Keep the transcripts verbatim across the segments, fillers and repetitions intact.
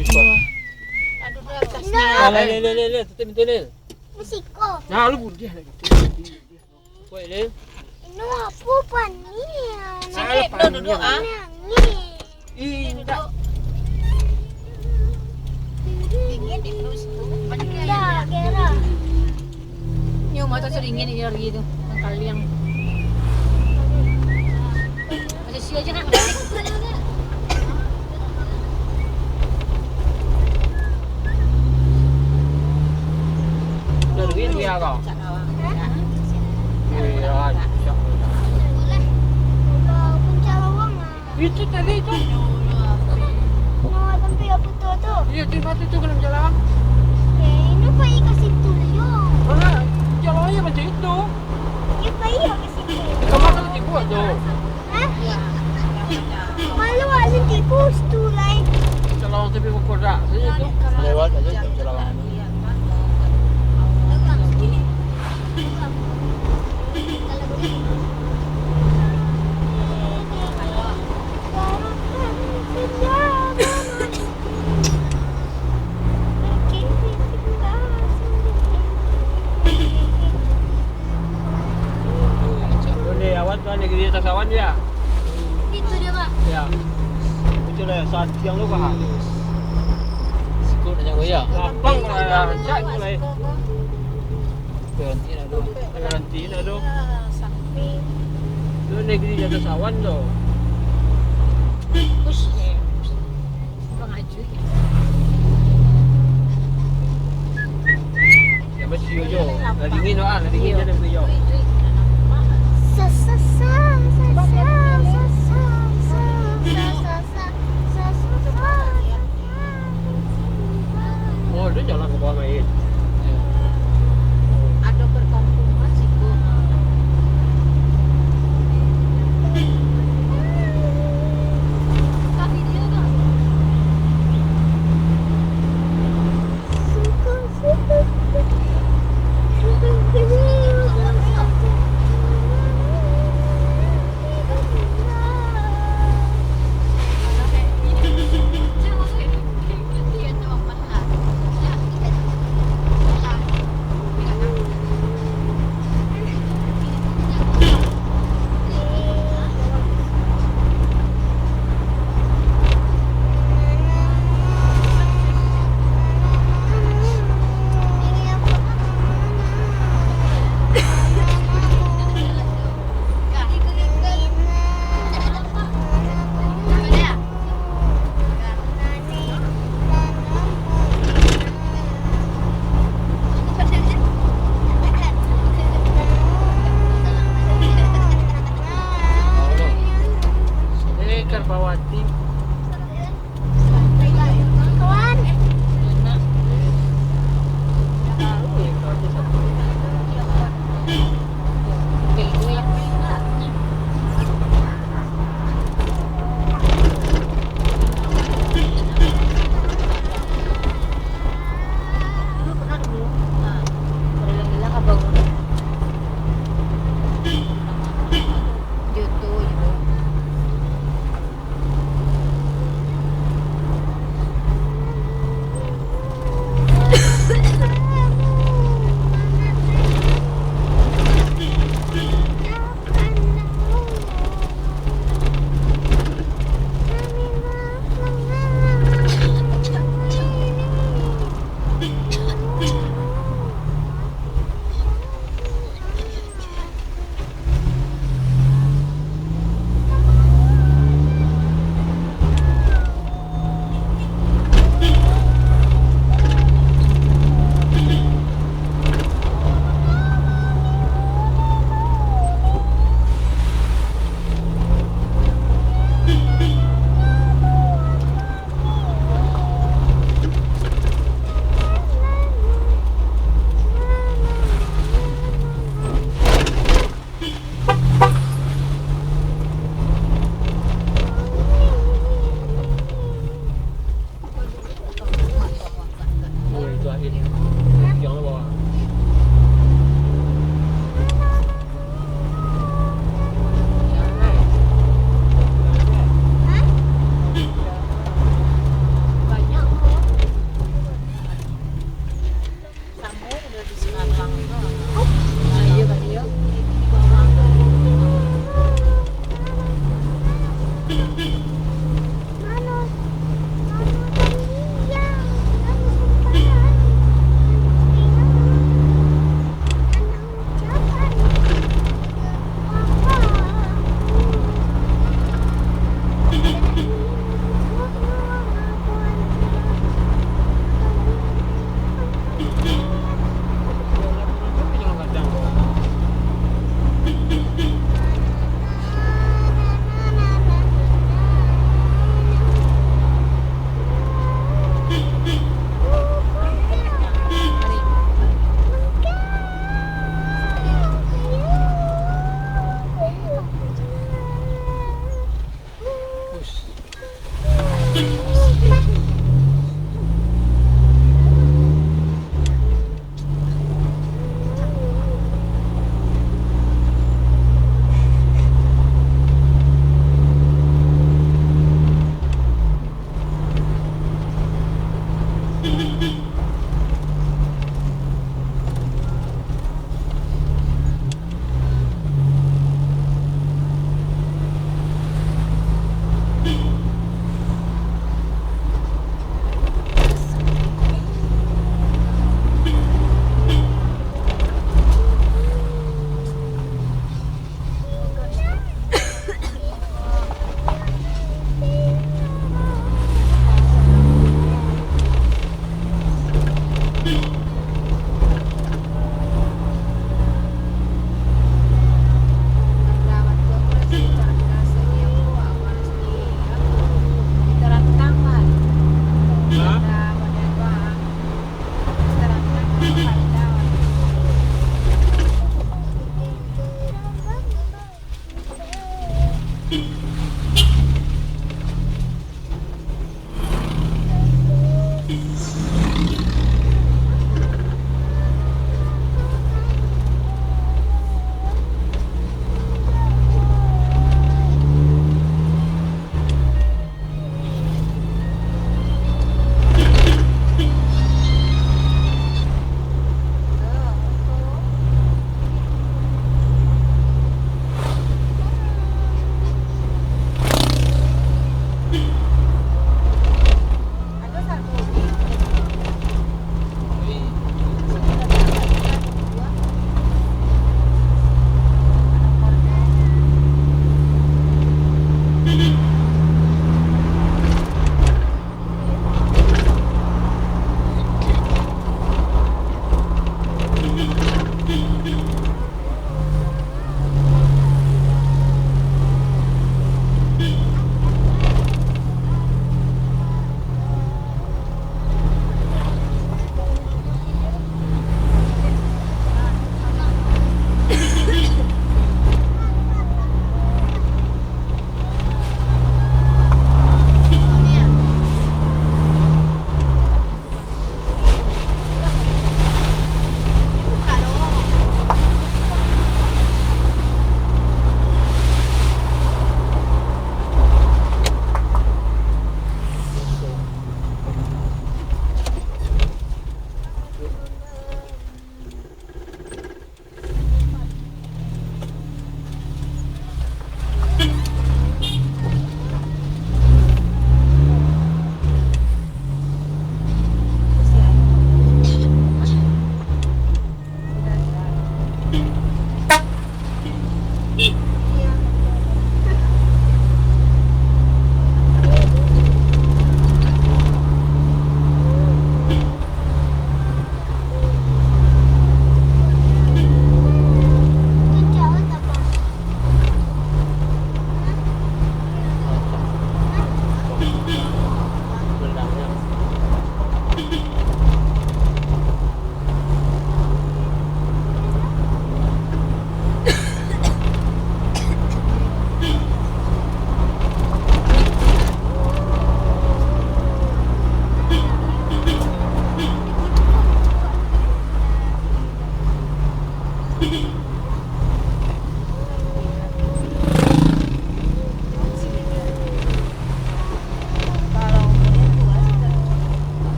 Aduh, atasnya. Nah, leh, leh, leh, leh, tutup pintu, leh. Musiko. Nah, lu budiah lagi. Kuat, leh. Ini apa pan ni? Sakit, duduk, duduk, ah. Ini angin. Ih, indak. Dingin di perut situ. Indak, gerah. Nyo mata tu dingin di hari tu. Kaliang. Macam siu aja nak. Udah duit dia kau. Iya, cak. Puncak Lawang ah. Itu tadi tu. Nah, sampai apa tu tu? Iya, di mata tu kena jalan. Eh, ini pergi ke situ lah, yo. Mana? Jalan aja macam itu. Dia pergi ke situ. Kamu kan tipu tu. Hah? Malu ada tipu situ lain. Jalan tapi berkodak saja tu. Lewat aja tu jalan. Boleh, awan tu negeri atas awan dia. Itu dia, Pak. Ya. Itu lah, saat siang tu, Pak. Sikut nak jago, ya. Lapang lah, cak tu lah. Berhenti nak tu. Berhenti nak tu. Sampai. Tu negeri di atas awan tu. Push. Bang Ajui. Ya, bersih jo. Lah dingin tu, ah. Lah dingin je, lah dingin jo. Sa, sa, sa, sa, sa, sa, sa, sa, sa, sa, sa, sa, sa. Oh, dia jalan ke bawah air. Ada perkampungan situ. Buka video tu.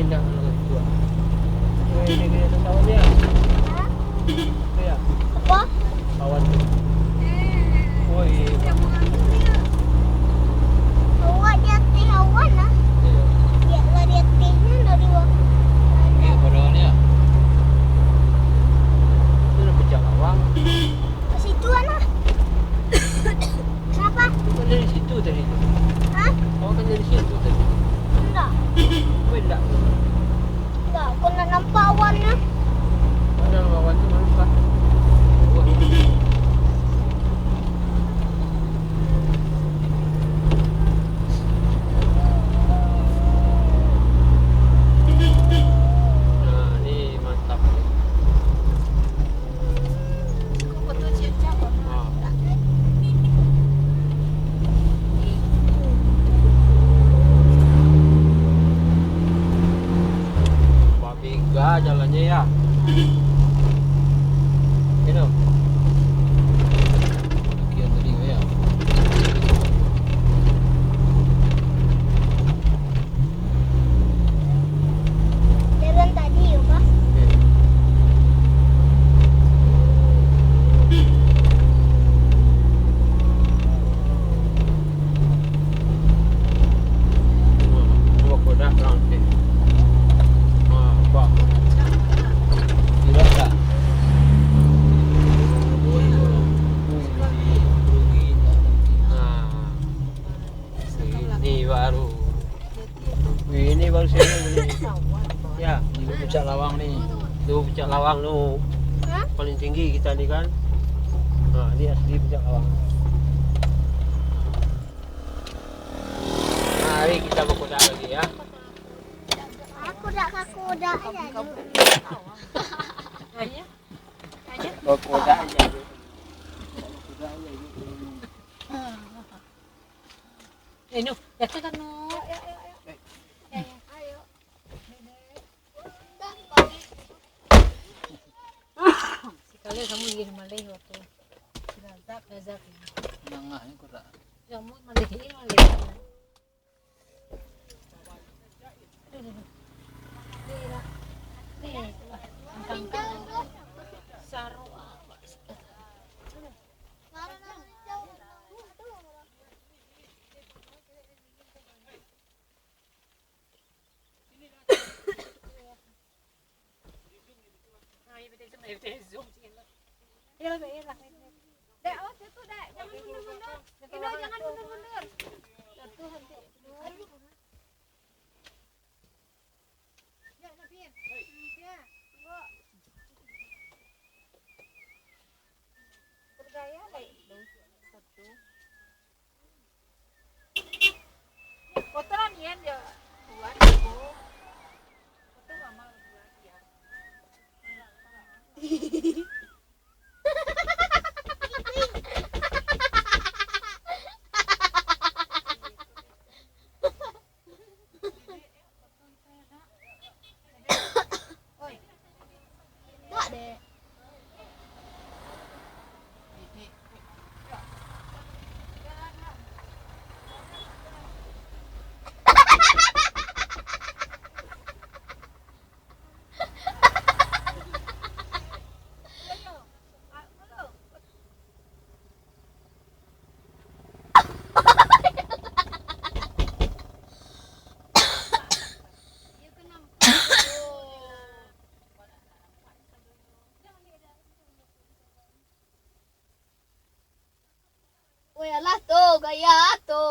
Pindah ka situ, ah. Weh, di, di atas awan ni, ah. Hah? Tu, ya? Apa? Awan tu. Oh, iya. Awak di ateh awan, ah. Iya. Biarlah di atehnya, dari wa-, iya, pada awan ni, ya. Itu dah pecah lawang. Ke situ, ah. Kenapa? Kan dari situ tadi tu. Hah? Awak kan dari situ tadi. Enggak. Kok enggak tu? Enggak, aku nak nampak awannya. Padahal awan tu nampak. Nah, ni mantap. Babega jalannyo, ya. Kino. Bagian tadi, ya. Jalan tadi, yo, Pak. Dua kodak lah, oke. Ah, apa? Tidak, tak? Ah. Ini baru. Wih, ini baru saya ini. Ya, ini puncak lawang ni. Tu puncak lawang tu. Hah? Paling tinggi kita ni kan. Nah, ini asli puncak lawang. Mari kita bakodak lagi ya. Aku dak, aku dak aja. Bakodak aja. Eh, Nu, datang kan, Nu? Sekali kamu ingin malih waktu. Lazat, lazat. Nangah ni kurang. Kamu malih, malih. Aduh, aduh, aduh. Ni lah. Ni, angkang-angkang. Sarok. Dek, awas jatuh, Dek. Jangan mundur-mundur. Ino, jangan mundur-mundur. Jatuh nanti. Ya, Nabil. Ya, tunggu. Bergaya, Dek. Satu. Kotoran Ian dia buat aku. Kotor mama buat Ian. Oi. Dak, Dek. Woi, alah tu, gaya tu.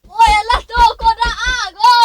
Woi, alah tu, kau dah ah, go.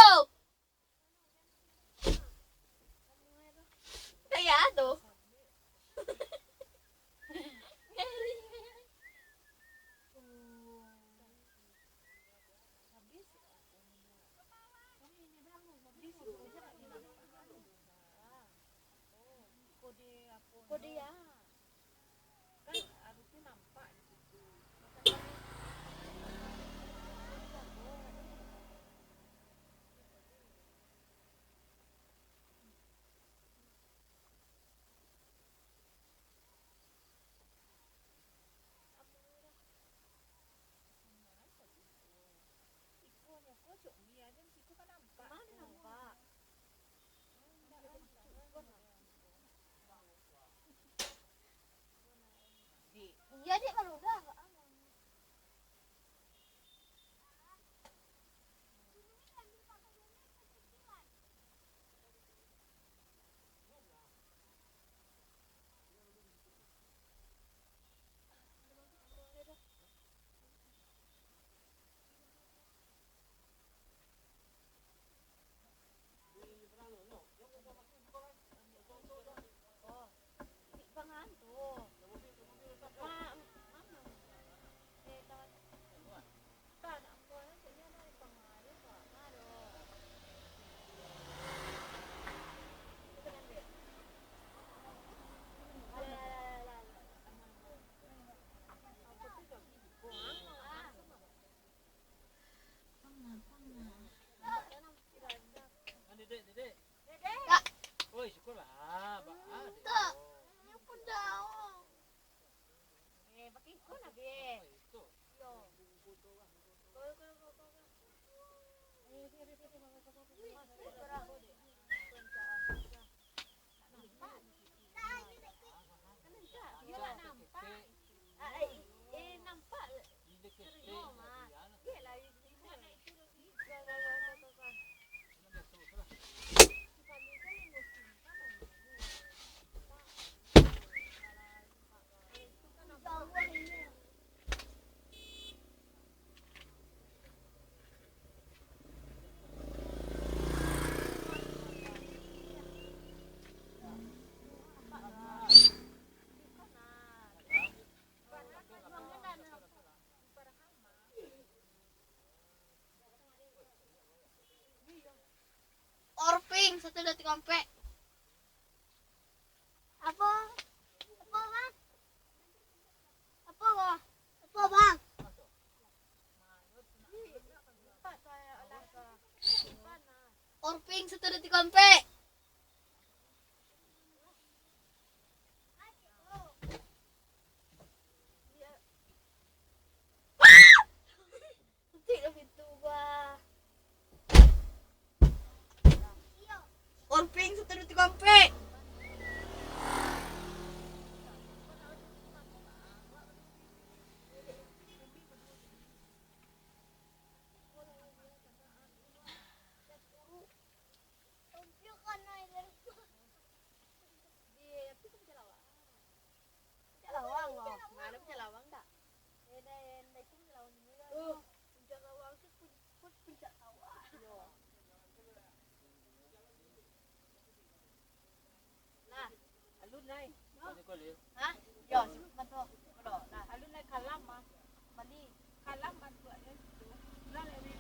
Orping, satu, dua, tiga, ampek. Apo? Apo, Bang? Apo, Bang? Apo, Bang? Orping, satu, dua, tiga, ampek. Tutuik lah pintu, bah. Orping, satu, dua, tiga, ampek. Puncak Lawang, oh. Mana Puncak Lawang dak? Eh, dah, eh, dah itu Puncak Lawang dulu ya. Oh, Puncak Lawang tu pun, pun puncak sawah. Yo. Nah, alun lai. Hah? Yo, sebut mantap. Nah, alun lai kalam ah. Bali. Kalam bantuaknyo situ. Lah lai.